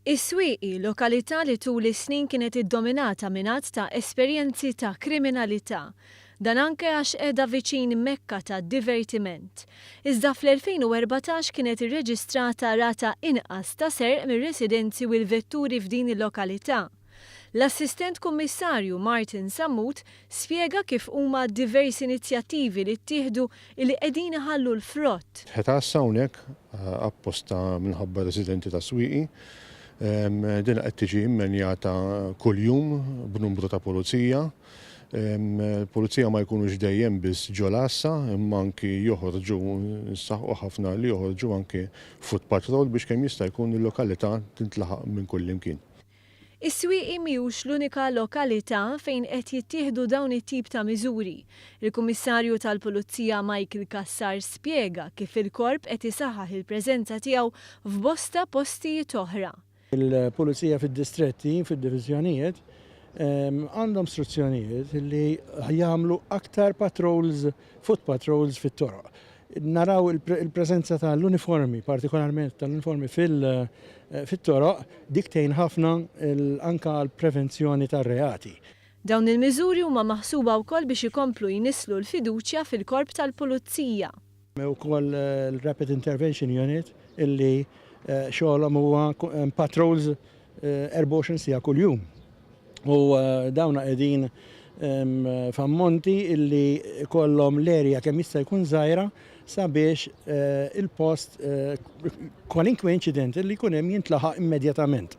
Is-Swieqi, lokalità li tul is-snin kienet iddominata minn għadd ta' esperjenzi ta' kriminalità. Dan anke għax qiegħda viċin mekka ta' divertiment. Iżda fl-2014 kienet irreġistrata rata inqas ta' serq mir-residenzi u l-vetturi f'din il-lokalità. L-Assistent Kummissarju Martin Sammut spjega kif huma diversi inizjattivi li ttieħdu illi qegħdin iħallu l-frott. Ħetas hawnhekk apposta minħabba residenti ta' Swieqi. Din qed tiġi immenjata kuljum b'numru ta' pulizija. Il-pulizija ma jkunux dejjem biss ġol-għassa imma anki joħorġu nsaħqu ħafna li joħorġu anki foot patrol biex kemm jista' jkun il-lokalità tintlaħaq minn kullimkien. Is-Swieqi mhijiex l-unika lokalità fejn qed jittieħdu dawn it-tip ta' miżuri. Il-Kummissarju tal-Pulizija Michael Cassar spjega kif il-Korp qed isaħħaħ il-preżenza tiegħu f'bosta postijiet oħra. Il-Pulizija fid-distretti, fid-diviżjonijiet, għandhom struzzjonijiet li jagħmlu aktar patrols, foot patrols fit-toroq. Naraw il-preżenza tal-uniformi, partikolarment tal-uniformi fit-toroq, dik tgħin ħafna anke għall-prevenzjoni tar-reati. Dawn il-miżuri huma maħsuba wkoll biex ikomplu jnisslu l-fiduċja fil-Korp tal-Pulizija. Hemm ukoll l-Rapid Intervention Unit illi xogħolhom huwa patrols 24 siegħa kuljum. U dawna qegħdin f'ammonti illi kollhom l-erja kemm jista' jkun żgħira sabiex il-post kwalinkwe inċident li jkun hemm jintlaħaq immedjatament.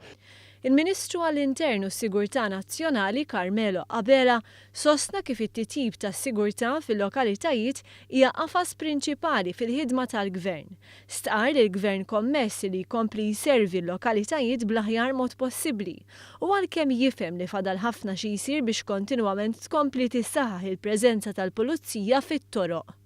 Il-Ministru għall-Intern u s-Sigurtà Nazzjonali Carmelo Abela sostna kif it-titjib tas-sigurtà fil-lokalitajiet hija qafas prinċipali fil-ħidma tal-Gvern. Stqarr li l-Gvern kommess li jkompli jservi l-lokalitajiet bl-aħjar mod possibbli u għalkemm jifhem li fadal ħafna xi jsir biex kontinwament tkompli tissaħħaħ il-preżenza tal-Pulizija fit-toroq.